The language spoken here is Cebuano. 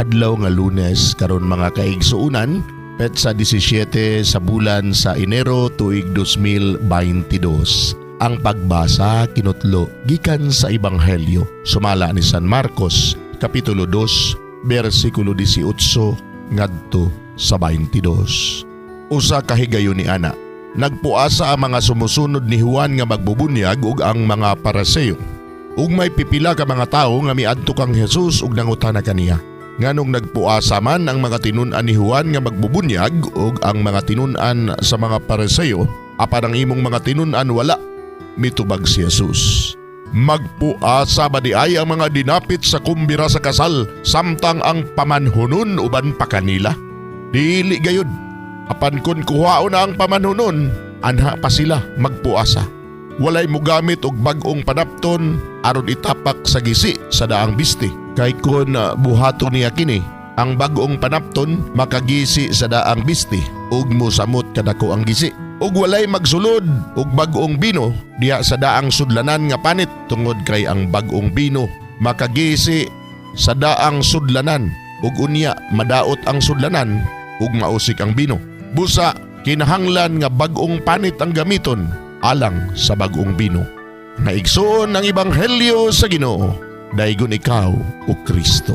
Adlaw nga Lunes karon, mga kaigsuunan, petsa 17 sa bulan sa Enero, tuig 2022. Ang pagbasa kinutlo gikan sa Ebanghelyo sumala ni San Marcos, Kapitulo 2, bersikulo 18 ngadto sa 22. Usa ka higayon ni ana, nagpuasa ang mga sumusunod ni Juan nga magbubunyag ug ang mga Pariseo. Ug may pipila ka mga tawo nga miadto kang Jesus ug nangutana kaniya: "Nganong nagpuasa man ang mga tinun-an ni Juan nga magbubunyag ug ang mga tinun-an sa mga Pariseo, apan ang imong mga tinun-an wala?" Mitubag si Jesus: "Magpuasa ba diay ang mga dinapit sa kumbira sa kasal samtang ang pamanhunon uban pa kanila? Dili gayud. Apan kun kuhaon na ang pamanhunon, anha pa sila magpuasa. Walay mugamit og bag-ong panapton aron itapak sa gisi sa daang biste. Kay kun buhaton niya kini, ang bag-ong panapton makagisi sa daang biste ug mosamot kadako ang gisi. Ug walay magsulod og bag-ong bino diha sa daang sudlanan nga panit, tungod kay ang bag-ong bino makagisi sa daang sudlanan ug unya madaot ang sudlanan ug mausik ang bino. Busa kinahanglan nga bag-ong panit ang gamiton alang sa bag-ong bino." Mga igsoon, ang Ebanghelyo sa Ginoo. Daygon ikaw, o Kristo.